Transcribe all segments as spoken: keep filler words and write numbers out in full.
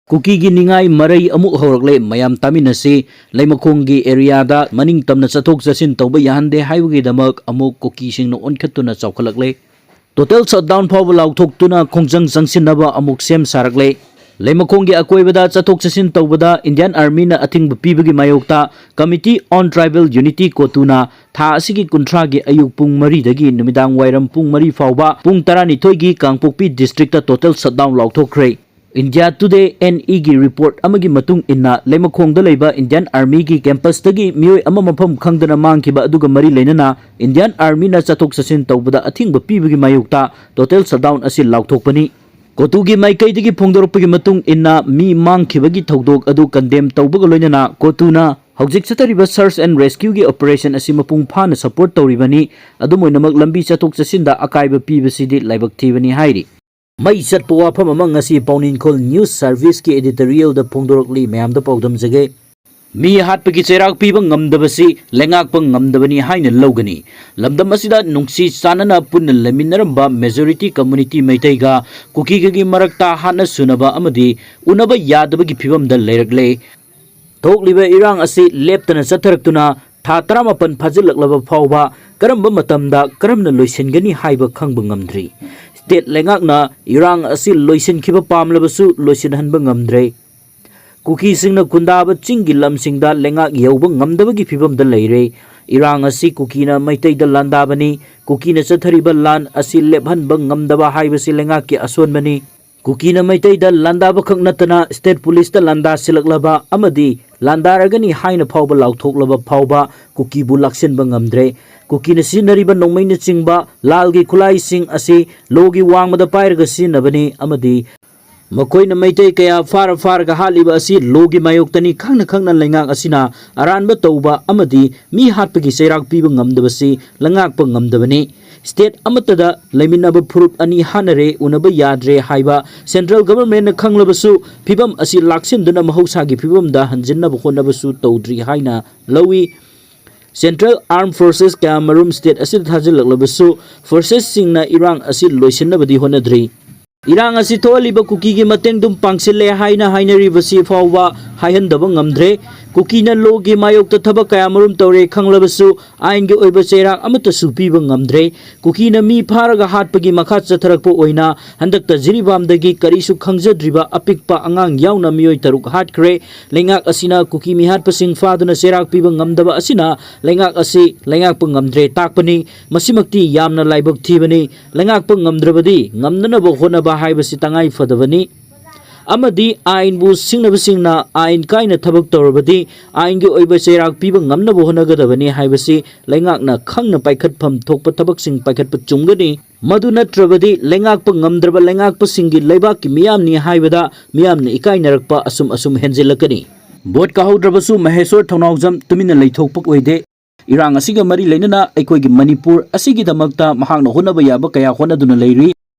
ꯀꯨꯀꯤꯒꯤ ꯅꯤꯡꯉꯥꯏ ꯃꯔꯩ ꯑꯃꯨꯛ ꯍꯧꯔꯛꯂꯦ꯫ ꯃꯌꯥꯝ ꯇꯥꯃꯤꯟꯅꯁꯤ꯫ ꯂꯩꯃꯈꯣꯡꯒꯤ ꯑꯦꯔꯤꯌꯥꯗ ꯃꯅꯤꯡ ꯇꯝꯅ ꯆꯠꯊꯣꯛ ꯆꯠꯁꯤꯟ ꯇꯧꯕ ꯌꯥꯍꯟꯗꯦ ꯍꯥꯏꯕꯒꯤꯗꯃꯛ ꯑꯃꯨꯛ ꯀꯨꯀꯤꯁꯤꯡꯅ ꯑꯣꯟꯈꯠꯇꯨꯅ ꯆꯥꯎꯈꯠꯂꯛꯂꯦ꯫ ꯇꯣꯇꯦꯜ ꯁꯠꯗꯥꯎꯟ ꯐꯥꯎꯕ ꯂꯥꯎꯊꯣꯛꯇꯨꯅ ꯈꯣꯡꯖꯪ ꯆꯪꯁꯤꯟꯅꯕ ꯑꯃꯨꯛ ꯁꯦꯝ ꯁꯥꯔꯛꯂꯦ꯫ ꯂꯩꯃꯈꯣꯡꯒꯤ ꯑꯀꯣꯏꯕꯗ ꯆꯠꯊꯣꯛ ꯆꯠꯁꯤꯟ ꯇꯧꯕꯗ ꯏꯟꯗꯤꯌꯥꯟ ꯑꯥꯔꯃꯤꯅ ꯑꯊꯤꯡꯕ ꯄꯤꯕꯒꯤ ꯃꯥꯌꯣꯛꯇ ꯀꯃꯤꯇꯤ ꯑꯣꯟ ꯇ꯭ꯔꯥꯏꯕꯦꯜ ꯌꯨꯅꯤꯇꯤ ꯀꯣꯇꯨꯅ ꯊꯥ ꯑꯁꯤꯒꯤ ꯀꯨꯟꯊ꯭ꯔꯥꯒꯤ ꯑꯌꯨꯛ ꯄꯨꯡ ꯃꯔꯤꯗꯒꯤ ꯅꯨꯃꯤꯗꯥꯡ ꯋꯥꯏꯔꯝ ꯄꯨꯡ ꯃꯔꯤ ꯐꯥꯎꯕ ꯄꯨꯡ ꯇꯔꯥꯅꯤꯊꯣꯏꯒꯤ ꯀꯥꯡꯄꯣꯛꯄꯤ ꯗꯤꯁꯇ꯭ꯔꯤꯛꯇ ꯇꯣꯇꯦꯜ ꯁꯠꯗꯥꯎꯟ ꯂꯥꯎꯊꯣꯛꯈ꯭ꯔꯦ꯫ ꯏꯟꯗꯤꯌꯥ ꯇꯨꯗꯦ ꯑꯦꯟ ꯏꯒꯤ ꯔꯤꯄꯣꯔꯠ ꯑꯃꯒꯤ ꯃꯇꯨꯡ ꯏꯟꯅ, ꯂꯩꯃꯈꯣꯡꯗ ꯂꯩꯕ ꯏꯟꯗꯤꯌꯥꯟ ꯑꯥꯔꯃꯤꯒꯤ ꯀꯦꯝꯄꯁꯇꯒꯤ ꯃꯤꯑꯣꯏ ꯑꯃ ꯃꯐꯝ ꯈꯪꯗꯅ ꯃꯥꯡꯈꯤꯕ ꯑꯗꯨꯒ ꯃꯔꯤ ꯂꯩꯅꯅ ꯏꯟꯗꯤꯌꯥꯟ ꯑꯥꯔꯃꯤꯅ ꯆꯠꯊꯣꯛ ꯆꯠꯁꯤꯟ ꯇꯧꯕꯗ ꯑꯊꯤꯡꯕ ꯄꯤꯕꯒꯤ ꯃꯥꯌꯣꯛꯇ ꯇꯣꯇꯦꯜ ꯁꯠꯗꯥꯎꯟ ꯑꯁꯤ ꯂꯥꯎꯊꯣꯛꯄꯅꯤ꯫ ꯀꯣꯇꯨꯒꯤ ꯃꯥꯏꯀꯩꯗꯒꯤ ꯐꯣꯡꯗꯣꯔꯛꯄꯒꯤ ꯃꯇꯨꯡ ꯏꯟꯅ, ꯃꯤ ꯃꯥꯡꯈꯤꯕꯒꯤ ꯊꯧꯗꯣꯛ ꯑꯗꯨ ꯀꯟꯗꯦꯝ ꯇꯧꯕꯒ ꯂꯣꯏꯅꯅ ꯀꯣꯇꯨꯅ ꯍꯧꯖꯤꯛ ꯆꯠꯊꯔꯤꯕ ꯁꯔꯆ ꯑꯦꯟ ꯔꯦꯁꯀ꯭ꯌꯨꯒꯤ ꯑꯣꯄꯔꯦꯁꯟ ꯑꯁꯤ ꯃꯄꯨꯡ ꯐꯥꯅ ꯁꯄꯣꯔꯠ ꯇꯧꯔꯤꯕꯅꯤ꯫ ꯑꯗꯨꯝ ꯑꯣꯏꯅꯃꯛ, ꯂꯝꯕꯤ ꯆꯠꯊꯣꯛ ꯆꯠꯁꯤꯟꯗ ꯑꯀꯥꯏꯕ ꯄꯤꯕꯁꯤꯗꯤ ꯂꯥꯏꯕꯛ ꯊꯤꯕꯅꯤ ꯍꯥꯏꯔꯤ꯫ ꯃꯩ ꯆꯠꯄ ꯋꯥꯐꯝ ꯑꯃ ꯉꯁꯤ ꯄꯥꯎꯅꯤꯡꯈꯣꯜ ꯅ꯭ꯌꯨꯁ ꯁꯔꯚꯤꯁꯀꯤ ꯑꯦꯗꯤꯇꯣꯔꯤꯌꯦꯜꯗ ꯐꯣꯡꯗꯣꯔꯛꯂꯤ꯫ ꯃꯌꯥꯝꯗ ꯄꯥꯎꯗꯝꯖꯒꯦ꯫ ꯃꯤ ꯍꯥꯠꯄꯒꯤ ꯆꯩꯔꯥꯛ ꯄꯤꯕ ꯉꯝꯗꯕꯁꯤ ꯂꯩꯉꯥꯛꯄ ꯉꯝꯗꯕꯅꯤ ꯍꯥꯏꯅ ꯂꯧꯒꯅꯤ꯫ ꯂꯝꯗꯝ ꯑꯁꯤꯗ ꯅꯨꯡꯁꯤ ꯆꯥꯟꯅꯅ ꯄꯨꯟꯅ ꯂꯩꯃꯤꯟꯅꯔꯝꯕ ꯃꯦꯖꯣꯔꯤꯇꯤ ꯀꯝꯃꯨꯅꯤꯇꯤ ꯃꯩꯇꯩꯒ ꯀꯨꯀꯤꯒꯒꯤ ꯃꯔꯛꯇ ꯍꯥꯠꯅ ꯁꯨꯅꯕ ꯑꯃꯗꯤ ꯎꯅꯕ ꯌꯥꯗꯕꯒꯤ ꯐꯤꯕꯝꯗ ꯂꯩꯔꯛꯂꯦ꯫ ꯊꯣꯛꯂꯤꯕ ꯏꯔꯥꯡ ꯑꯁꯤ ꯂꯦꯞꯇꯅ ꯆꯠꯊꯔꯛꯇꯨꯅ ꯊꯥ ꯇꯔꯥꯃꯥꯄꯟ ꯐꯥꯖꯤꯜꯂꯛꯂꯕ ꯐꯥꯎꯕ ꯀꯔꯝꯕ ꯃꯇꯝꯗ ꯀꯔꯝꯅ ꯂꯣꯏꯁꯤꯟꯒꯅꯤ ꯍꯥꯏꯕ ꯈꯪꯕ ꯉꯝꯗ꯭ꯔꯤ꯫ ꯁ꯭ꯇꯦꯠ ꯂꯩꯉꯥꯛꯅ ꯏꯔꯥꯡ ꯑꯁꯤ ꯂꯣꯏꯁꯤꯟꯈꯤꯕ ꯄꯥꯝꯂꯕꯁꯨ ꯂꯣꯏꯁꯤꯟꯍꯟꯕ ꯉꯝꯗ꯭ꯔꯦ꯫ ꯀꯨꯀꯤꯁꯤꯡꯅ ꯈꯨꯟꯗꯥꯕ ꯆꯤꯡꯒꯤ ꯂꯝꯁꯤꯡꯗ ꯂꯩꯉꯥꯛ ꯌꯧꯕ ꯉꯝꯗꯕꯒꯤ ꯐꯤꯕꯝꯗ ꯂꯩꯔꯦ꯫ ꯏꯔꯥꯡ ꯑꯁꯤ ꯀꯨꯀꯤꯅ ꯃꯩꯇꯩꯗ ꯂꯥꯟꯗꯥꯕꯅꯤ꯫ ꯀꯨꯀꯤꯅ ꯆꯠꯊꯔꯤꯕ ꯂꯥꯟ ꯑꯁꯤ ꯂꯦꯞꯍꯟꯕ ꯉꯝꯗꯕ ꯍꯥꯏꯕꯁꯤ ꯂꯩꯉꯥꯛꯀꯤ ꯑꯁꯣꯟꯕꯅꯤ꯫ ꯀꯨꯀꯤꯅ ꯃꯩꯇꯩꯗ ꯂꯥꯟꯗꯥꯕꯈꯛ ꯅꯠꯇꯅ ꯁ꯭ꯇꯦꯠ ꯄꯨꯂꯤꯁꯇ ꯂꯥꯟꯗꯥꯁꯤꯜꯂꯛꯂꯕ ꯑꯃꯗꯤ ꯂꯥꯟꯗꯥꯔꯒꯅꯤ ꯍꯥꯏꯅ ꯐꯥꯎꯕ ꯂꯥꯎꯊꯣꯛꯂꯕ ꯐꯥꯎꯕ ꯀꯨꯀꯤꯕꯨ ꯂꯥꯛꯁꯤꯟꯕ ꯉꯝꯗ꯭ꯔꯦ꯫ ꯀꯨꯀꯤꯅ ꯁꯤꯖꯤꯟꯅꯔꯤꯕ ꯅꯣꯡꯃꯩꯅꯆꯤꯡꯕ ꯂꯥꯜꯒꯤ ꯈꯨꯠꯂꯥꯏꯁꯤꯡ ꯑꯁꯤ ꯂꯣꯒꯤ ꯋꯥꯡꯃꯗ ꯄꯥꯏꯔꯒ ꯁꯤꯖꯤꯟꯅꯕꯅꯤ ꯑꯃꯗꯤ ꯃꯈꯣꯏꯅ ꯃꯩꯇꯩ ꯀꯌꯥ ꯐꯥꯔ ꯐꯥꯔꯒ ꯍꯥꯠꯂꯤꯕ ꯑꯁꯤ ꯂꯣꯒꯤ ꯃꯥꯌꯣꯛꯇꯅꯤ꯫ ꯈꯪꯅ ꯈꯪꯅ ꯂꯩꯉꯥꯛ ꯑꯁꯤꯅ ꯑꯔꯥꯟꯕ ꯇꯧꯕ ꯑꯃꯗꯤ ꯃꯤ ꯍꯥꯠꯄꯒꯤ ꯆꯩꯔꯥꯛ ꯄꯤꯕ ꯉꯝꯗꯕꯁꯤ ꯂꯩꯉꯥꯛꯄ ꯉꯝꯗꯕꯅꯤ꯫ ꯁ꯭ꯇꯦꯠ ꯑꯃꯠꯇꯗ ꯂꯩꯃꯤꯟꯅꯕ ꯐꯨꯔꯨꯞ ꯑꯅꯤ ꯍꯥꯠꯅꯔꯦ, ꯎꯅꯕ ꯌꯥꯗ꯭ꯔꯦ ꯍꯥꯏꯕ ꯁꯦꯟꯇ꯭ꯔꯦꯜ ꯒꯚꯔꯟꯃꯦꯟꯠꯅ ꯈꯪꯂꯕꯁꯨ ꯐꯤꯕꯝ ꯑꯁꯤ ꯂꯥꯛꯁꯤꯟꯗꯨꯅ ꯃꯍꯧꯁꯥꯒꯤ ꯐꯤꯕꯝꯗ ꯍꯟꯖꯤꯟꯅꯕ ꯍꯣꯠꯅꯕꯁꯨ ꯇꯧꯗ꯭ꯔꯤ ꯍꯥꯏꯅ ꯂꯧꯏ꯫ ꯁꯦꯟꯇ꯭ꯔꯦꯜ ꯑꯥꯔꯝ ꯐꯣꯔꯁꯦꯁ ꯀꯌꯥꯃꯔꯨꯝ ꯁ꯭ꯇꯦꯠ ꯑꯁꯤꯗ ꯊꯥꯖꯤꯜꯂꯛꯂꯕꯁꯨ ꯐꯣꯔꯁꯦꯁꯁꯤꯡꯅ ꯏꯔꯥꯡ ꯑꯁꯤ ꯂꯣꯏꯁꯤꯟꯅꯕꯗꯤ ꯍꯣꯠꯅꯗ꯭ꯔꯤ꯫ ꯏꯔꯥꯡ ꯑꯁꯤ ꯊꯣꯛꯍꯜꯂꯤꯕ ꯀꯨꯀꯤꯒꯤ ꯃꯇꯦꯡꯗꯨꯝ ꯄꯥꯡꯁꯤꯜꯂꯦ ꯍꯥꯏꯅ ꯍꯥꯏꯅꯔꯤꯕꯁꯤ ꯐꯥꯎꯕ ꯍꯥꯏꯍꯟꯗꯕ ꯉꯝꯗ꯭ꯔꯦ꯫ ꯀꯨꯀꯤꯅ ꯂꯣꯒꯤ ꯃꯥꯌꯣꯛꯇ ꯊꯕꯛ ꯀꯌꯥ ꯃꯔꯨꯝ ꯇꯧꯔꯦ ꯈꯪꯂꯕꯁꯨ, ꯑꯥꯏꯟꯒꯤ ꯑꯣꯏꯕ ꯆꯩꯔꯥꯛ ꯑꯃꯠꯇꯁꯨ ꯄꯤꯕ ꯉꯝꯗ꯭ꯔꯦ꯫ ꯀꯨꯀꯤꯅ ꯃꯤ ꯐꯥꯔꯒ ꯍꯥꯠꯄꯒꯤ ꯃꯈꯥ ꯆꯠꯊꯔꯛꯄ ꯑꯣꯏꯅ ꯍꯟꯗꯛꯇ ꯖꯤꯔꯤꯕꯥꯝꯗꯒꯤ ꯀꯔꯤꯁꯨ ꯈꯪꯖꯗ꯭ꯔꯤꯕ ꯑꯄꯤꯛꯄ ꯑꯉꯥꯡ ꯌꯥꯎꯅ ꯃꯤꯑꯣꯏ ꯇꯔꯨꯛ ꯍꯥꯠꯈ꯭ꯔꯦ꯫ ꯂꯩꯉꯥꯛ ꯑꯁꯤꯅ ꯀꯨꯀꯤ ꯃꯤꯍꯥꯠꯄꯁꯤꯡ ꯐꯥꯗꯨꯅ ꯆꯩꯔꯥꯛ ꯄꯤꯕ ꯉꯝꯗꯕ ꯑꯁꯤꯅ ꯂꯩꯉꯥꯛ ꯑꯁꯤ ꯂꯩꯉꯥꯛꯄ ꯉꯝꯗ꯭ꯔꯦ ꯇꯥꯛꯄꯅꯤ꯫ ꯃꯁꯤꯃꯛꯇꯤ ꯌꯥꯝꯅ ꯂꯥꯏꯕꯛ ꯊꯤꯕꯅꯤ꯫ ꯂꯩꯉꯥꯛꯄ ꯉꯝꯗ꯭ꯔꯕꯗꯤ ꯉꯝꯅꯅꯕ ꯍꯣꯠꯅꯕ ꯍꯥꯏꯕꯁꯤ ꯇꯉꯥꯏ ꯐꯗꯕꯅꯤ꯫ ꯑꯃꯗꯤ ꯑꯥꯏꯟꯕꯨ ꯁꯤꯡꯅꯕꯁꯤꯡꯅ ꯑꯥꯏꯟ ꯀꯥꯏꯅ ꯊꯕꯛ ꯇꯧꯔꯕꯗꯤ ꯑꯥꯏꯟꯒꯤ ꯑꯣꯏꯕ ꯆꯩꯔꯥꯛ ꯄꯤꯕ ꯉꯝꯅꯕ ꯍꯣꯠꯅꯒꯗꯕꯅꯤ ꯍꯥꯏꯕꯁꯤ ꯂꯩꯉꯥꯛꯅ ꯈꯪꯅ ꯄꯥꯏꯈꯠꯐꯝ ꯊꯣꯛꯄ ꯊꯕꯛꯁꯤꯡ ꯄꯥꯏꯈꯠꯄ ꯆꯨꯝꯒꯅꯤ꯫ ꯃꯗꯨ ꯅꯠꯇ꯭ꯔꯕꯗꯤ ꯂꯩꯉꯥꯛꯄ ꯉꯝꯗ꯭ꯔꯕ ꯂꯩꯉꯥꯛꯄꯁꯤꯡꯒꯤ ꯂꯩꯕꯥꯛꯀꯤ ꯃꯤꯌꯥꯝꯅꯤ ꯍꯥꯏꯕꯗ ꯃꯤꯌꯥꯝꯅ ꯏꯀꯥꯏꯅꯔꯛꯄ ꯑꯁꯨꯝ ꯑꯁꯨꯝ ꯍꯦꯟꯖꯤꯜꯂꯛꯀꯅꯤ꯫ ꯚꯣꯠ ꯀꯥꯍꯧꯗ꯭ꯔꯕꯁꯨ ꯃꯍꯦꯁꯣꯔ ꯊꯧꯅꯥꯎꯖꯝ ꯇꯨꯃꯤꯟꯅ ꯂꯩꯊꯣꯛꯄ ꯑꯣꯏꯗꯦ꯫ ꯏꯔꯥꯡ ꯑꯁꯤꯒ ꯃꯔꯤ ꯂꯩꯅꯅ ꯑꯩꯈꯣꯏꯒꯤ ꯃꯅꯤꯄꯨꯔ ꯑꯁꯤꯒꯤꯗꯃꯛꯇ ꯃꯍꯥꯛꯅ ꯍꯣꯠꯅꯕ ꯌꯥꯕ ꯀꯌꯥ ꯍꯣꯠꯅꯗꯨꯅ ꯂꯩꯔꯤ꯫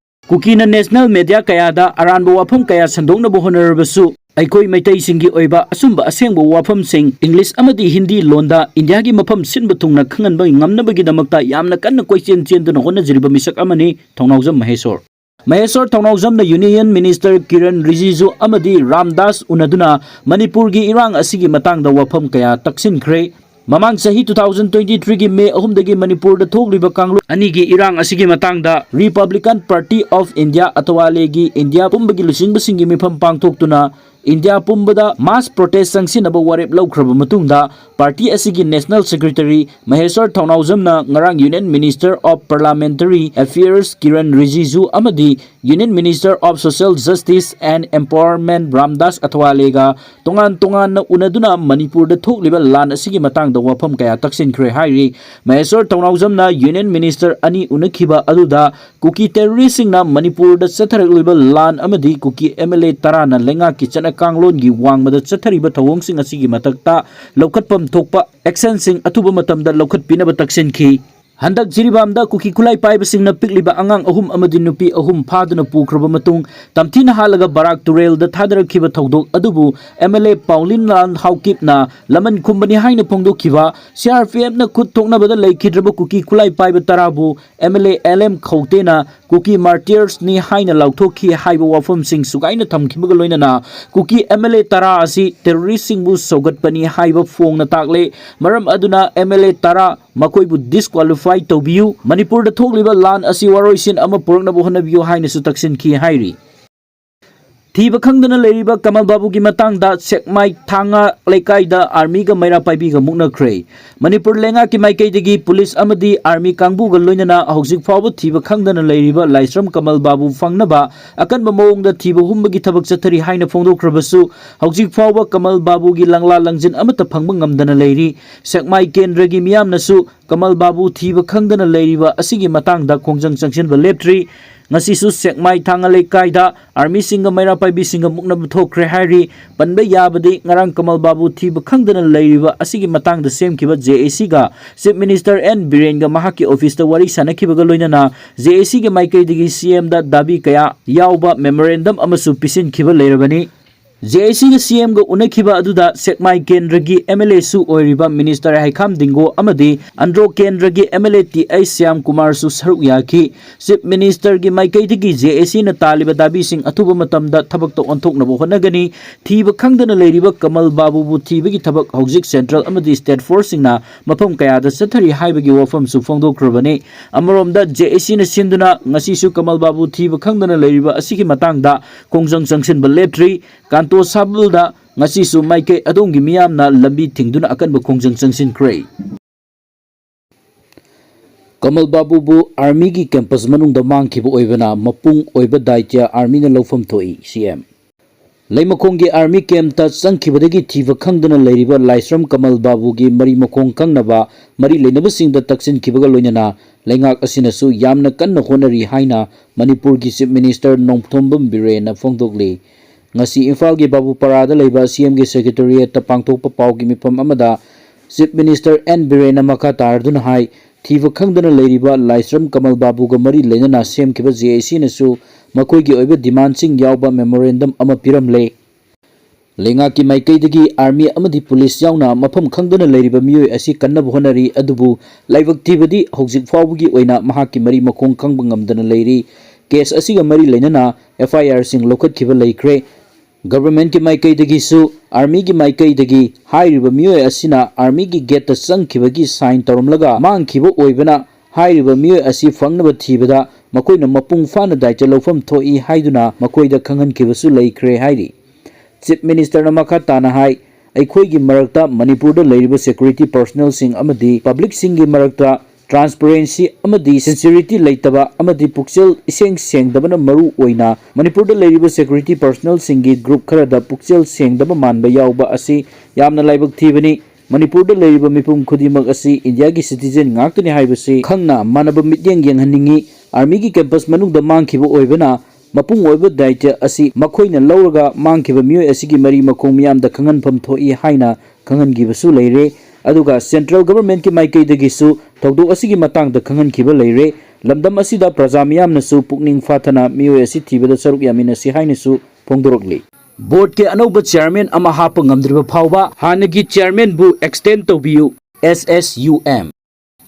ꯀꯨꯀꯤꯅ ꯅꯦꯁꯅꯦꯜ ꯃꯦꯗꯤꯌꯥ ꯀꯌꯥꯗ ꯑꯔꯥꯟꯕ ꯋꯥꯐꯝ ꯀꯌꯥ ꯁꯟꯗꯣꯛꯅꯕ ꯍꯣꯠꯅꯔꯕꯁꯨ, ꯑꯩꯈꯣꯏ ꯃꯩꯇꯩꯁꯤꯡꯒꯤ ꯑꯣꯏꯕ ꯑꯆꯨꯝꯕ ꯑꯁꯦꯡꯕ ꯋꯥꯐꯝꯁꯤꯡ ꯏꯪꯂꯤꯁ ꯑꯃꯗꯤ ꯍꯤꯟꯗꯤ ꯂꯣꯟꯗ ꯏꯟꯗꯤꯌꯥꯒꯤ ꯃꯐꯝ ꯁꯤꯟꯕ ꯊꯨꯡꯅ ꯈꯪꯍꯟꯕ ꯉꯝꯅꯕꯒꯤꯗꯃꯛꯇ ꯌꯥꯝꯅ ꯀꯟꯅ ꯀꯣꯏꯆꯦꯟ ꯆꯦꯟꯗꯨꯅ ꯍꯣꯠꯅꯖꯔꯤꯕ ꯃꯤꯁꯛ ꯑꯃꯅꯤ ꯊꯧꯅꯥꯎꯖꯝ ꯃꯍꯦꯁꯣꯔ꯫ ꯃꯍꯦꯁꯣꯔ ꯊꯧꯅꯥꯎꯖꯝꯅ ꯌꯨꯅꯤꯌꯟ ꯃꯤꯅꯤꯁꯇꯔ ꯀꯤꯔꯟ ꯔꯤꯖꯤꯖꯨ ꯑꯃꯗꯤ ꯔꯥꯝꯗꯥꯁ ꯎꯅꯗꯨꯅ ꯃꯅꯤꯄꯨꯔꯒꯤ ꯏꯔꯥꯡ ꯑꯁꯤꯒꯤ ꯃꯇꯥꯡꯗ ꯋꯥꯐꯝ ꯀꯌꯥ ꯇꯛꯁꯤꯟꯈ꯭ꯔꯦ꯫ ꯃꯃꯥꯡ ꯆꯍꯤ two thousand twenty three ꯒꯤ ꯃꯦ ꯑꯍꯨꯝꯗꯒꯤ ꯃꯅꯤꯄꯨꯔꯗ ꯊꯣꯛꯂꯤꯕ ꯀꯥꯡꯂꯨꯞ ꯑꯅꯤꯒꯤ ꯏꯔꯥꯡ ꯑꯁꯤꯒꯤ ꯃꯇꯥꯡꯗ Republican Party of India ꯑꯊꯋꯥꯂꯦꯒꯤ ꯏꯟꯗꯤꯌꯥ ꯄꯨꯝꯕꯒꯤ ꯂꯨꯆꯤꯡꯕꯁꯤꯡꯒꯤ ꯃꯤꯐꯝ ꯄꯥꯡꯊꯣꯛꯇꯨꯅ ꯏꯟꯗꯤꯌꯥ ꯄꯨꯝꯕꯗ mass protest ꯆꯪꯁꯤꯟꯅꯕ ꯋꯥꯔꯦꯞ ꯂꯧꯈ꯭ꯔꯕ ꯃꯇꯨꯡꯗ, ꯄꯥꯔꯇꯤ ꯑꯁꯤꯒꯤ ꯅꯦꯁꯅꯦꯜ ꯁꯦꯀ꯭ꯔꯦꯇꯔꯤ ꯃꯍꯦꯁ꯭ꯋꯔ ꯊꯧꯅꯥꯎꯖꯝꯅ ꯉꯔꯥꯡ Union Minister of Parliamentary Affairs Kiran ꯔꯤꯖꯤꯖꯨ ꯑꯃꯗꯤ Union Minister of Social Justice and Empowerment Ramdas ꯑꯊꯋꯥꯂꯦꯒ ꯇꯣꯉꯥꯟ ꯇꯣꯉꯥꯟꯅ ꯎꯅꯗꯨꯅ ꯃꯅꯤꯄꯨꯔꯗ ꯊꯣꯛꯂꯤꯕ ꯂꯥꯟ ꯑꯁꯤꯒꯤ ꯃꯇꯥꯡꯗ ꯋꯥꯐꯝ ꯀꯌꯥ ꯇꯛꯁꯤꯟꯈ꯭ꯔꯦ ꯍꯥꯏꯔꯤ꯫ ꯃꯍꯦꯁ꯭ꯋꯔ ꯊꯧꯅꯥꯎꯖꯝꯅ Union Minister ꯑꯅꯤ ꯎꯅꯈꯤꯕ ꯑꯗꯨꯗ ꯀꯨꯀꯤ terroristꯁꯤꯡꯅ ꯃꯅꯤꯄꯨꯔꯗ ꯆꯠꯊꯔꯛꯂꯤꯕ ꯂꯥꯟ ꯑꯃꯗꯤ ꯀꯨꯀꯤ MLA ꯇꯔꯥꯅ ꯂꯩꯉꯥꯛꯀꯤ ꯆꯠꯅ ꯀꯥꯡꯂꯣꯟꯒꯤ ꯋꯥꯡꯃꯗ ꯆꯠꯊꯔꯤꯕ ꯊꯧꯑꯣꯡꯁꯤꯡ ꯑꯁꯤꯒꯤ ꯃꯊꯛꯇ ꯂꯧꯈꯠꯐꯝ ꯊꯣꯛꯄ actionꯁꯤꯡ ꯑꯊꯨꯕ ꯃꯇꯝꯗ ꯂꯧꯈꯠꯄꯤꯅꯕ ꯇꯛꯁꯤꯟꯈꯤ꯫ ꯍꯟꯗꯛ ꯖꯤꯔꯤꯕꯥꯝꯗ ꯀꯨꯀꯤ ꯈꯨꯠꯂꯥꯏ ꯄꯥꯏꯕꯁꯤꯡꯅ ꯄꯤꯛꯂꯤꯕ ꯑꯉꯥꯡ ꯑꯍꯨꯝ ꯑꯃꯗꯤ ꯅꯨꯄꯤ ꯑꯍꯨꯝ ꯐꯥꯗꯨꯅ ꯄꯨꯈ꯭ꯔꯕ ꯃꯇꯨꯡ, ꯇꯝꯊꯤꯅ ꯍꯥꯠꯂꯒ ꯕꯔꯥꯛ ꯇꯨꯔꯦꯜꯗ ꯊꯥꯗꯔꯛꯈꯤꯕ ꯊꯧꯗꯣꯛ ꯑꯗꯨꯕꯨ MLA ꯄꯥꯎꯂꯤꯟ ꯂꯥꯜ ꯍꯥꯎꯀꯤꯞꯅ ꯂꯃꯟ ꯈꯨꯝꯕꯅꯤ ꯍꯥꯏꯅ ꯐꯣꯡꯗꯣꯛꯈꯤꯕ꯫ CRPFꯅ ꯈꯨꯠ ꯊꯣꯛꯅꯕꯗ ꯂꯩꯈꯤꯗ꯭ꯔꯕ ꯀꯨꯀꯤ ꯈꯨꯠꯂꯥꯏ ꯄꯥꯏꯕ ꯇꯔꯥꯕꯨ MLA LM ꯈꯧꯇꯦꯅ ꯀꯨꯀꯤ martyrsꯅꯤ ꯍꯥꯏꯅ ꯂꯥꯎꯊꯣꯛꯈꯤ ꯍꯥꯏꯕ ꯋꯥꯐꯝꯁꯤꯡ ꯁꯨꯒꯥꯏꯅ ꯊꯝꯈꯤꯕꯒ ꯂꯣꯏꯅꯅ ꯀꯨꯀꯤ MLA ꯇꯔꯥ ꯑꯁꯤ terroristꯁꯤꯡꯕꯨ ꯁꯧꯒꯠꯄꯅꯤ ꯍꯥꯏꯕ ꯐꯣꯡꯅ ꯇꯥꯛꯂꯦ꯫ ꯃꯔꯝ ꯑꯗꯨꯅ MLA ꯇꯔꯥ ꯃꯈꯣꯏꯕꯨ disqualify ꯇꯧꯕꯤꯌꯨ꯫ ꯃꯅꯤꯄꯨꯔꯗ ꯊꯣꯛꯂꯤꯕ ꯂꯥꯟ ꯑꯁꯤ ꯋꯥꯔꯣꯏꯁꯤꯟ ꯑꯃ ꯄꯨꯔꯛꯅꯕ ꯍꯣꯠꯅꯕꯤꯌꯨ ꯍꯥꯏꯅꯁꯨ ꯇꯛꯁꯤꯟꯈꯤ ꯍꯥꯏꯔꯤ꯫ ꯊꯤꯕ ꯈꯪꯗꯅ ꯂꯩꯔꯤꯕ ꯀꯃꯜ ꯕꯥꯕꯨꯒꯤ ꯃꯇꯥꯡꯗ ꯁꯦꯛꯃꯥꯏ ꯊꯥꯡꯉ ꯂꯩꯀꯥꯏꯗ armyꯒ ꯃꯩꯔꯥ ꯄꯥꯏꯕꯤꯒ ꯃꯨꯛꯅꯈ꯭ꯔꯦ꯫ ꯃꯅꯤꯄꯨꯔ ꯂꯩꯉꯥꯛꯀꯤ ꯃꯥꯏꯀꯩꯗꯒꯤ police ꯑꯃꯗꯤ army ꯀꯥꯡꯕꯨꯒ ꯂꯣꯏꯅꯅ ꯍꯧꯖꯤꯛ ꯐꯥꯎꯕ ꯊꯤꯕ ꯈꯪꯗꯅ ꯂꯩꯔꯤꯕ ꯂꯥꯏꯁ꯭ꯔꯝ ꯀꯃꯜ ꯕꯥꯕꯨ ꯐꯪꯅꯕ ꯑꯀꯟꯕ ꯃꯑꯣꯡꯗ ꯊꯤꯕ ꯍꯨꯝꯕꯒꯤ ꯊꯕꯛ ꯆꯠꯊꯔꯤ ꯍꯥꯏꯅ ꯐꯣꯡꯗꯣꯛꯈ꯭ꯔꯕꯁꯨ, ꯍꯧꯖꯤꯛ ꯐꯥꯎꯕ ꯀꯃꯜ ꯕꯥꯕꯨꯒꯤ ꯂꯪꯂꯥ ꯂꯪꯖꯤꯟ ꯑꯃꯠꯇ ꯐꯪꯕ ꯉꯝꯗꯅ ꯂꯩꯔꯤ꯫ ꯁꯦꯛꯃꯥꯏ ꯀꯦꯟꯗ꯭ꯔꯒꯤ ꯃꯤꯌꯥꯝꯅꯁꯨ ꯀꯃꯜ ꯕꯥꯕꯨ ꯊꯤꯕ ꯈꯪꯗꯅ ꯂꯩꯔꯤꯕ ꯑꯁꯤꯒꯤ ꯃꯇꯥꯡꯗ ꯈꯣꯡꯖꯪ ꯆꯪꯁꯤꯟꯕ ꯂꯦꯞꯇ꯭ꯔꯤ꯫ ꯉꯁꯤꯁꯨ ꯁꯦꯛꯃꯥꯏ ꯊꯥꯡꯉ ꯂꯩꯀꯥꯏꯗ armyꯁꯤꯡꯒ ꯃꯩꯔꯥ ꯄꯥꯏꯕꯤꯁꯤꯡꯒ ꯃꯨꯛꯅꯕ ꯊꯣꯛꯈ꯭ꯔꯦ ꯍꯥꯏꯔꯤ꯫ ꯄꯟꯕ ꯌꯥꯕꯗꯤ, ꯉꯔꯥꯡ ꯀꯃꯜ ꯕꯥꯕꯨ ꯊꯤꯕ ꯈꯪꯗꯅ ꯂꯩꯔꯤꯕ ꯑꯁꯤꯒꯤ ꯃꯇꯥꯡꯗ ꯁꯦꯝꯈꯤꯕ JACꯒ Chief Minister N ꯕꯤꯔꯦꯟꯒ ꯃꯍꯥꯛꯀꯤ officeꯇ ꯋꯥꯔꯤ ꯁꯥꯟꯅꯈꯤꯕꯒ ꯂꯣꯏꯅꯅ JACꯒꯤ ꯃꯥꯏꯀꯩꯗꯒꯤ CMꯗ ꯗꯥꯕꯤ ꯀꯌꯥ ꯌꯥꯎꯕ memorandum ꯑꯃꯁꯨ ꯄꯤꯁꯤꯟꯈꯤꯕ ꯂꯩꯔꯕꯅꯤ꯫ JACꯒ CMꯒ ꯎꯅꯈꯤꯕ ꯑꯗꯨꯗ ꯁꯦꯛꯃꯥꯏ ꯀꯦꯟꯗ꯭ꯔꯒꯤ MLAꯁꯨ ꯑꯣꯏꯔꯤꯕ Minister ꯍꯩꯈꯥꯝ ꯗꯤꯡꯒꯣ ꯑꯃꯗꯤ ꯑꯟꯗ꯭ꯔꯣ ꯀꯦꯟꯗ꯭ꯔꯒꯤ MLA T H ꯁ꯭ꯌꯥꯝ ꯀꯨꯃꯥꯔꯁꯨ ꯁꯔꯨꯛ ꯌꯥꯈꯤ꯫ Chief Ministerꯒꯤ ꯃꯥꯏꯀꯩꯗꯒꯤ JACꯅ ꯇꯥꯜꯂꯤꯕ ꯗꯥꯕꯤꯁꯤꯡ ꯑꯊꯨꯕ ꯃꯇꯝꯗ ꯊꯕꯛꯇ ꯑꯣꯟꯊꯣꯛꯅꯕ ꯍꯣꯠꯅꯒꯅꯤ꯫ ꯊꯤꯕ ꯈꯪꯗꯅ ꯂꯩꯔꯤꯕ ꯀꯃꯜ ꯕꯥꯕꯨꯕꯨ ꯊꯤꯕꯒꯤ ꯊꯕꯛ ꯍꯧꯖꯤꯛ central ꯑꯃꯗꯤ state forceꯁꯤꯡꯅ ꯃꯐꯝ ꯀꯌꯥꯗ ꯆꯠꯊꯔꯤ ꯍꯥꯏꯕꯒꯤ ꯋꯥꯐꯝꯁꯨ ꯐꯣꯡꯗꯣꯛꯈ꯭ꯔꯕꯅꯤ꯫ ꯑꯃꯔꯣꯝꯗ JACꯅ ꯁꯤꯟꯗꯨꯅ ꯉꯁꯤꯁꯨ ꯀꯃꯜ ꯕꯥꯕꯨ ꯊꯤꯕ ꯈꯪꯗꯅ ꯂꯩꯔꯤꯕ ꯑꯁꯤꯒꯤ ꯃꯇꯥꯡꯗ ꯈꯣꯡꯖꯪ ꯆꯪꯁꯤꯟꯕ ꯂꯦꯞꯇ꯭ꯔꯤ꯫ ꯀꯥꯟꯇꯣ ꯁꯥꯕꯜꯗ ꯉꯁꯤꯁꯨ ꯃꯥꯏꯀꯩ ꯑꯗꯣꯝꯒꯤ ꯃꯤꯌꯥꯝꯅ ꯂꯝꯕꯤ ꯊꯤꯡꯗꯨꯅ ꯑꯀꯟꯕ ꯈꯣꯡꯖꯪ ꯆꯪꯁꯤꯟꯈ꯭ꯔꯦ꯫ ꯀꯃꯜ ꯕꯥꯕꯨꯕꯨ armyꯒꯤ campus ꯃꯅꯨꯡꯗ ꯃꯥꯡꯈꯤꯕ ꯑꯣꯏꯕꯅ ꯃꯄꯨꯡ ꯑꯣꯏꯕ ꯗꯥꯏꯇ꯭ꯌ armyꯅ ꯂꯧꯐꯝ ꯊꯣꯛꯏ, CM꯫ ꯂꯩꯃꯈꯣꯡꯒꯤ army campꯇ ꯆꯪꯈꯤꯕꯗꯒꯤ ꯊꯤꯕ ꯈꯪꯗꯅ ꯂꯩꯔꯤꯕ ꯂꯥꯏꯁ꯭ꯔꯝ ꯀꯃꯜ ꯕꯥꯕꯨꯒꯤ ꯃꯔꯤ ꯃꯈꯣꯡ ꯈꯪꯅꯕ ꯃꯔꯤ ꯂꯩꯅꯕꯁꯤꯡꯗ ꯇꯛꯁꯤꯟꯈꯤꯕꯒ ꯂꯣꯏꯅꯅ ꯂꯩꯉꯥꯛ ꯑꯁꯤꯅꯁꯨ ꯌꯥꯝꯅ ꯀꯟꯅ ꯍꯣꯠꯅꯔꯤ ꯍꯥꯏꯅ ꯃꯅꯤꯄꯨꯔꯒꯤ Chief Minister ꯅꯣꯡꯊꯣꯝꯕꯝ ꯕꯤꯔꯦꯟꯅ ꯐꯣꯡꯗꯣꯛꯂꯤ꯫ ꯉꯁꯤ ꯏꯝꯐꯥꯜꯒꯤ ꯕꯥꯕꯨꯄꯥꯔꯥꯗ ꯂꯩꯕ CMꯒꯤ secretariatꯇ ꯄꯥꯡꯊꯣꯛꯄ ꯄꯥꯎꯒꯤ ꯃꯤꯐꯝ ꯑꯃꯗ Chief Minister N ꯕꯤꯔꯦꯟꯅ ꯃꯈꯥ ꯇꯥꯔꯗꯨꯅ ꯍꯥꯏ, ꯊꯤꯕ ꯈꯪꯗꯅ ꯂꯩꯔꯤꯕ ꯂꯥꯏꯁ꯭ꯔꯝ ꯀꯃꯜ ꯕꯥꯕꯨꯒ ꯃꯔꯤ ꯂꯩꯅꯅ ꯁꯦꯝꯈꯤꯕ ꯖꯦ ꯑꯦ ꯁꯤꯅꯁꯨ ꯃꯈꯣꯏꯒꯤ ꯑꯣꯏꯕ ꯗꯤꯃꯥꯟꯁꯤꯡ ꯌꯥꯎꯕ ꯃꯦꯃꯣꯔꯦꯟꯗꯝ ꯑꯃ ꯄꯤꯔꯝꯂꯦ꯫ ꯂꯩꯉꯥꯛꯀꯤ ꯃꯥꯏꯀꯩꯗꯒꯤ ꯑꯥꯔꯃꯤ ꯑꯃꯗꯤ ꯄꯨꯂꯤꯁ ꯌꯥꯎꯅ ꯃꯐꯝ ꯈꯪꯗꯅ ꯂꯩꯔꯤꯕ ꯃꯤꯑꯣꯏ ꯑꯁꯤ ꯀꯟꯅꯕ ꯍꯣꯠꯅꯔꯤ, ꯑꯗꯨꯕꯨ ꯂꯥꯏꯕꯛ ꯊꯤꯕꯗꯤ ꯍꯧꯖꯤꯛ ꯐꯥꯎꯕꯒꯤ ꯑꯣꯏꯅ ꯃꯍꯥꯛꯀꯤ ꯃꯔꯤ ꯃꯈꯣꯡ ꯈꯪꯕ ꯉꯝꯗꯅ ꯂꯩꯔꯤ꯫ ꯀꯦꯁ ꯑꯁꯤꯒ ꯃꯔꯤ ꯂꯩꯅꯅ ꯑꯦꯐ ꯑꯥꯏ ꯑꯥꯔꯁꯤꯡ ꯂꯧꯈꯠꯈꯤꯕ ꯂꯩꯈ꯭ꯔꯦ꯫ ꯒꯚꯔꯟꯃꯦꯟꯠꯀꯤ ꯃꯥꯏꯀꯩꯗꯒꯤꯁꯨ, ꯑꯥꯔꯃꯤꯒꯤ ꯃꯥꯏꯀꯩꯗꯒꯤ ꯍꯥꯏꯔꯤꯕ ꯃꯤꯑꯣꯏ ꯑꯁꯤꯅ ꯑꯥꯔꯃꯤꯒꯤ ꯒꯦꯠꯇ ꯆꯪꯈꯤꯕꯒꯤ ꯁꯥꯏꯟ ꯇꯧꯔꯝꯂꯒ ꯃꯥꯡꯈꯤꯕ ꯑꯣꯏꯕꯅ, ꯍꯥꯏꯔꯤꯕ ꯃꯤꯑꯣꯏ ꯑꯁꯤ ꯐꯪꯅꯕ ꯊꯤꯕꯗ ꯃꯈꯣꯏꯅ ꯃꯄꯨꯡ ꯐꯥꯅ ꯗꯥꯏꯇ ꯂꯧꯐꯝ ꯊꯣꯛꯏ ꯍꯥꯏꯗꯨꯅ ꯃꯈꯣꯏꯗ ꯈꯪꯍꯟꯈꯤꯕꯁꯨ ꯂꯩꯈ꯭ꯔꯦ ꯍꯥꯏꯔꯤ꯫ ꯆꯤꯐ ꯃꯤꯅꯤꯁꯇꯔꯅ ꯃꯈꯥ ꯇꯥꯅ ꯍꯥꯏ, ꯑꯩꯈꯣꯏꯒꯤ ꯃꯔꯛꯇ ꯃꯅꯤꯄꯨꯔꯗ ꯂꯩꯔꯤꯕ ꯁꯦꯀ꯭ꯌꯨꯔꯤꯇꯤ ꯄꯔꯁꯅꯦꯜꯁꯤꯡ ꯑꯃꯗꯤ ꯄꯕ꯭ꯂꯤꯛꯁꯤꯡꯒꯤ ꯃꯔꯛꯇ ꯇ꯭ꯔꯥꯟꯁꯄꯔꯦꯟꯁꯤ ꯑꯃꯗꯤ ꯁꯤꯟꯁꯤꯔꯤꯇꯤ ꯂꯩꯇꯕ ꯑꯃꯗꯤ ꯄꯨꯛꯆꯦꯜ ꯏꯁꯦꯡ ꯁꯦꯡꯗꯕꯅ ꯃꯔꯨ ꯑꯣꯏꯅ ꯃꯅꯤꯄꯨꯔꯗ ꯂꯩꯔꯤꯕ ꯁꯦꯀ꯭ꯌꯨꯔꯤꯇꯤ ꯄꯔꯁꯅꯦꯜꯁꯤꯡꯒꯤ ꯒ꯭ꯔꯨꯞ ꯈꯔꯗ ꯄꯨꯛꯆꯦꯜ ꯁꯦꯡꯗꯕ ꯃꯥꯟꯕ ꯌꯥꯎꯕ ꯑꯁꯤ ꯌꯥꯝꯅ ꯂꯥꯏꯕꯛ ꯊꯤꯕꯅꯤ꯫ ꯃꯅꯤꯄꯨꯔꯗ ꯂꯩꯔꯤꯕ ꯃꯤꯄꯨꯝ ꯈꯨꯗꯤꯡꯃꯛ ꯑꯁꯤ ꯏꯟꯗꯤꯌꯥꯒꯤ ꯁꯤꯇꯤꯖꯦꯟ ꯉꯥꯛꯇꯅꯤ ꯍꯥꯏꯕꯁꯤ ꯈꯪꯅ ꯃꯥꯟꯅꯕ ꯃꯤꯠꯌꯦꯡ ꯌꯦꯡꯍꯟꯅꯤꯡꯏ꯫ ꯑꯥꯔꯃꯤꯒꯤ ꯀꯦꯝꯄꯁ ꯃꯅꯨꯡꯗ ꯃꯥꯡꯈꯤꯕ ꯑꯣꯏꯕꯅ ꯃꯄꯨꯡ ꯑꯣꯏꯕ ꯗꯥꯏꯇ ꯑꯁꯤ ꯃꯈꯣꯏꯅ ꯂꯧꯔꯒ ꯃꯥꯡꯈꯤꯕ ꯃꯤꯑꯣꯏ ꯑꯁꯤꯒꯤ ꯃꯔꯤ ꯃꯈꯣꯡ ꯃꯤꯌꯥꯝꯗ ꯈꯪꯍꯟꯐꯝ ꯊꯣꯛꯏ ꯍꯥꯏꯅ ꯈꯪꯍꯟꯈꯤꯕꯁꯨ ꯂꯩꯔꯦ꯫ ꯑꯗꯨꯒ ꯁꯦꯟꯇ꯭ꯔꯦꯜ ꯒꯚꯔꯟꯃꯦꯟꯠꯀꯤ ꯃꯥꯏꯀꯩꯗꯒꯤꯁꯨ ꯊꯧꯗꯣꯛ ꯑꯁꯤꯒꯤ ꯃꯇꯥꯡꯗ ꯈꯪꯍꯟꯈꯤꯕ ꯂꯩꯔꯦ꯫ ꯂꯝꯗꯝ ꯑꯁꯤꯗ ꯄ꯭ꯔꯖꯥ ꯃꯤꯌꯥꯝꯅꯁꯨ ꯄꯨꯛꯅꯤꯡ ꯐꯥꯊꯅ ꯃꯤꯑꯣꯏ ꯑꯁꯤ ꯊꯤꯕꯗ ꯁꯔꯨꯛ ꯌꯥꯃꯤꯟꯅꯁꯤ ꯍꯥꯏꯅꯁꯨ ꯐꯣꯡꯗꯣꯔꯛꯂꯤ꯫ ꯕꯣꯔꯗꯀꯤ ꯑꯅꯧꯕ ꯆꯤꯌꯥꯔꯃꯦꯟ ꯑꯃ ꯍꯥꯞꯄ ꯉꯝꯗ꯭ꯔꯤꯕ ꯐꯥꯎꯕ ꯍꯥꯟꯅꯒꯤ ꯆꯤꯌꯥꯔꯃꯦꯟꯕꯨ ꯑꯦꯛꯁꯇꯦꯟ ꯇꯧꯕꯤꯌꯨ, ꯑꯦꯁ ꯑꯦꯁ ꯌꯨ ꯑꯦꯝ꯫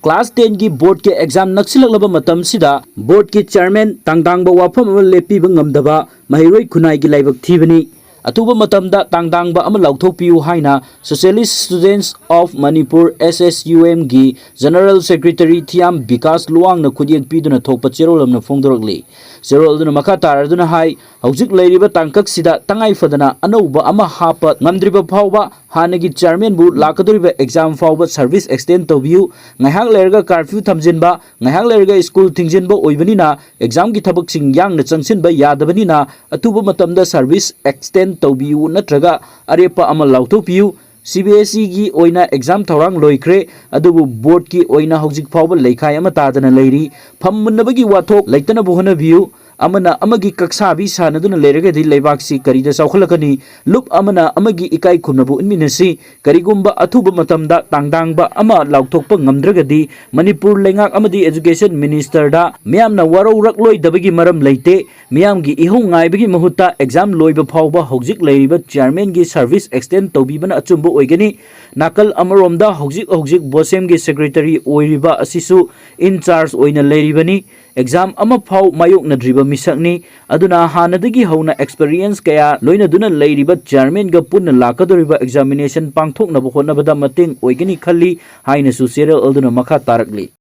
ꯀ꯭ꯂꯥꯁ ꯇꯦꯟꯒꯤ ꯕꯣꯔꯗꯀꯤ ꯑꯦꯛꯖꯥꯝ ꯅꯛꯁꯤꯜꯂꯛꯂꯕ ꯃꯇꯝꯁꯤꯗ ꯕꯣꯔꯗꯀꯤ ꯆꯤꯌꯥꯔꯃꯦꯟ ꯇꯥꯡꯗꯥꯡꯕ ꯋꯥꯐꯝ ꯑꯃ ꯂꯦꯞꯄꯤꯕ ꯉꯝꯗꯕ ꯃꯍꯩꯔꯣꯏ ꯈꯨꯟꯅꯥꯏꯒꯤ ꯂꯥꯏꯕꯛ ꯊꯤꯕꯅꯤ꯫ ꯑꯊꯨꯕ ꯃꯇꯝꯗ ꯇꯥꯡꯗꯥꯡꯕ ꯑꯃ ꯂꯥꯎꯊꯣꯛꯄꯤꯌꯨ ꯍꯥꯏꯅ Socialist Students of Manipur, S S U M, ꯒꯤ ꯖꯦꯅꯔꯦꯜ ꯁꯦꯀ꯭ꯔꯦꯇꯔꯤ ꯊꯤꯌꯥꯝ ꯕꯤꯀꯥꯁ ꯂꯨꯋꯥꯡꯅ ꯈꯨꯠꯌꯦꯛ ꯄꯤꯗꯨꯅ ꯊꯣꯛꯄ ꯆꯦꯔꯣꯜ ꯑꯃꯅ ꯐꯣꯡꯗꯣꯔꯛꯂꯤ꯫ ꯆꯦꯔꯣꯜ ꯑꯗꯨꯅ ꯃꯈꯥ ꯇꯥꯔꯗꯨꯅ ꯍꯥꯏ, ꯍꯧꯖꯤꯛ ꯂꯩꯔꯤꯕ ꯇꯥꯡꯀꯛꯁꯤꯗ ꯇꯉꯥꯏ ꯐꯗꯅ ꯑꯅꯧꯕ ꯑꯃ ꯍꯥꯞꯄ ꯉꯝꯗ꯭ꯔꯤꯕ ꯐꯥꯎꯕ ꯍꯥꯟꯅꯒꯤ ꯆꯤꯌꯥꯔꯃꯦꯟꯕꯨ ꯂꯥꯛꯀꯗꯧꯔꯤꯕ ꯑꯦꯛꯖꯥꯝ ꯐꯥꯎꯕ ꯁꯔꯚꯤꯁ ꯑꯦꯛꯁꯇꯦꯟ ꯇꯧꯕꯤꯌꯨ꯫ ꯉꯥꯏꯍꯥꯛ ꯂꯩꯔꯒ ꯀꯥꯔꯐ꯭ꯌꯨ ꯊꯝꯖꯤꯟꯕ, ꯉꯥꯏꯍꯥꯛ ꯂꯩꯔꯒ ꯁ꯭ꯀꯨꯜ ꯊꯤꯡꯖꯤꯟꯕ ꯑꯣꯏꯕꯅꯤꯅ ꯑꯦꯛꯖꯥꯝꯒꯤ ꯊꯕꯛꯁꯤꯡ ꯌꯥꯡꯅ ꯆꯪꯁꯤꯟꯕ ꯌꯥꯗꯕꯅꯤꯅ ꯑꯊꯨꯕ ꯃꯇꯝꯗ ꯁꯔꯚꯤꯁ ꯑꯦꯛꯁꯇꯦꯟ ꯇꯧꯕꯤꯌꯨ ꯅꯠꯇ꯭ꯔꯒ ꯑꯔꯦꯞꯄ ꯑꯃ ꯂꯥꯎꯊꯣꯛꯄꯤꯌꯨ꯫ ꯁꯤ ꯕꯤ ꯑꯦꯁ ꯏꯒꯤ ꯑꯣꯏꯅ ꯑꯦꯛꯖꯥꯝ ꯊꯧꯔꯥꯡ ꯂꯣꯏꯈ꯭ꯔꯦ, ꯑꯗꯨꯕꯨ ꯕꯣꯔꯗꯀꯤ ꯑꯣꯏꯅ ꯍꯧꯖꯤꯛ ꯐꯥꯎꯕ ꯂꯩꯈꯥꯏ ꯑꯃ ꯇꯥꯗꯅ ꯂꯩꯔꯤ꯫ ꯐꯝ ꯃꯨꯟꯅꯕꯒꯤ ꯋꯥꯊꯣꯛ ꯂꯩꯇꯅꯕ ꯍꯣꯠꯅꯕꯤꯌꯨ꯫ ꯑꯃꯅ ꯑꯃꯒꯤ ꯀꯛꯁꯥꯕꯤ ꯁꯥꯟꯅꯗꯨꯅ ꯂꯩꯔꯒꯗꯤ ꯂꯩꯕꯥꯛꯁꯤ ꯀꯔꯤꯗ ꯆꯥꯎꯈꯠꯂꯛꯀꯅꯤ? ꯂꯨꯞ ꯑꯃꯅ ꯑꯃꯒꯤ ꯏꯀꯥꯏ ꯈꯨꯝꯅꯕ ꯎꯠꯃꯤꯟꯅꯁꯤ꯫ ꯀꯔꯤꯒꯨꯝꯕ ꯑꯊꯨꯕ ꯃꯇꯝꯗ ꯇꯥꯡꯗꯥꯡꯕ ꯑꯃ ꯂꯥꯎꯊꯣꯛꯄ ꯉꯝꯗ꯭ꯔꯒꯗꯤ ꯃꯅꯤꯄꯨꯔ ꯂꯩꯉꯥꯛ ꯑꯃꯗꯤ education ministerꯗ ꯃꯤꯌꯥꯝꯅ ꯋꯥꯔꯧꯔꯛꯂꯣꯏꯗꯕꯒꯤ ꯃꯔꯝ ꯂꯩꯇꯦ꯫ ꯃꯤꯌꯥꯝꯒꯤ ꯏꯍꯧ ꯉꯥꯏꯕꯒꯤ ꯃꯍꯨꯠꯇ exam ꯂꯣꯏꯕ ꯐꯥꯎꯕ ꯍꯧꯖꯤꯛ ꯂꯩꯔꯤꯕ chairmanꯒꯤ service extend ꯇꯧꯕꯤꯕꯅ ꯑꯆꯨꯝꯕ ꯑꯣꯏꯒꯅꯤ꯫ ꯅꯥꯀꯜ ꯑꯃꯔꯣꯝꯗ ꯍꯧꯖꯤꯛ ꯍꯧꯖꯤꯛ BOSEMꯒꯤ secretary ꯑꯣꯏꯔꯤꯕ ꯑꯁꯤꯁꯨ in charge ꯑꯣꯏꯅ ꯂꯩꯔꯤꯕꯅꯤ꯫ Exam ꯑꯃꯐꯥꯎ ꯃꯥꯌꯣꯛꯅꯗ꯭ꯔꯤꯕ ꯃꯤꯁꯛꯅꯤ꯫ ꯑꯗꯨꯅ ꯍꯥꯟꯅꯗꯒꯤ ꯍꯧꯅ experience ꯀꯌꯥ ꯂꯣꯏꯅꯗꯨꯅ ꯂꯩꯔꯤꯕ chairmanꯒ ꯄꯨꯟꯅ ꯂꯥꯛꯀꯗꯧꯔꯤꯕ examination ꯄꯥꯡꯊꯣꯛꯅꯕ ꯍꯣꯠꯅꯕꯗ ꯃꯇꯦꯡ ꯑꯣꯏꯒꯅꯤ ꯈꯜꯂꯤ ꯍꯥꯏꯅꯁꯨ ꯆꯦꯔꯦꯜ ꯑꯗꯨꯅ ꯃꯈꯥ ꯇꯥꯔꯛꯂꯤ꯫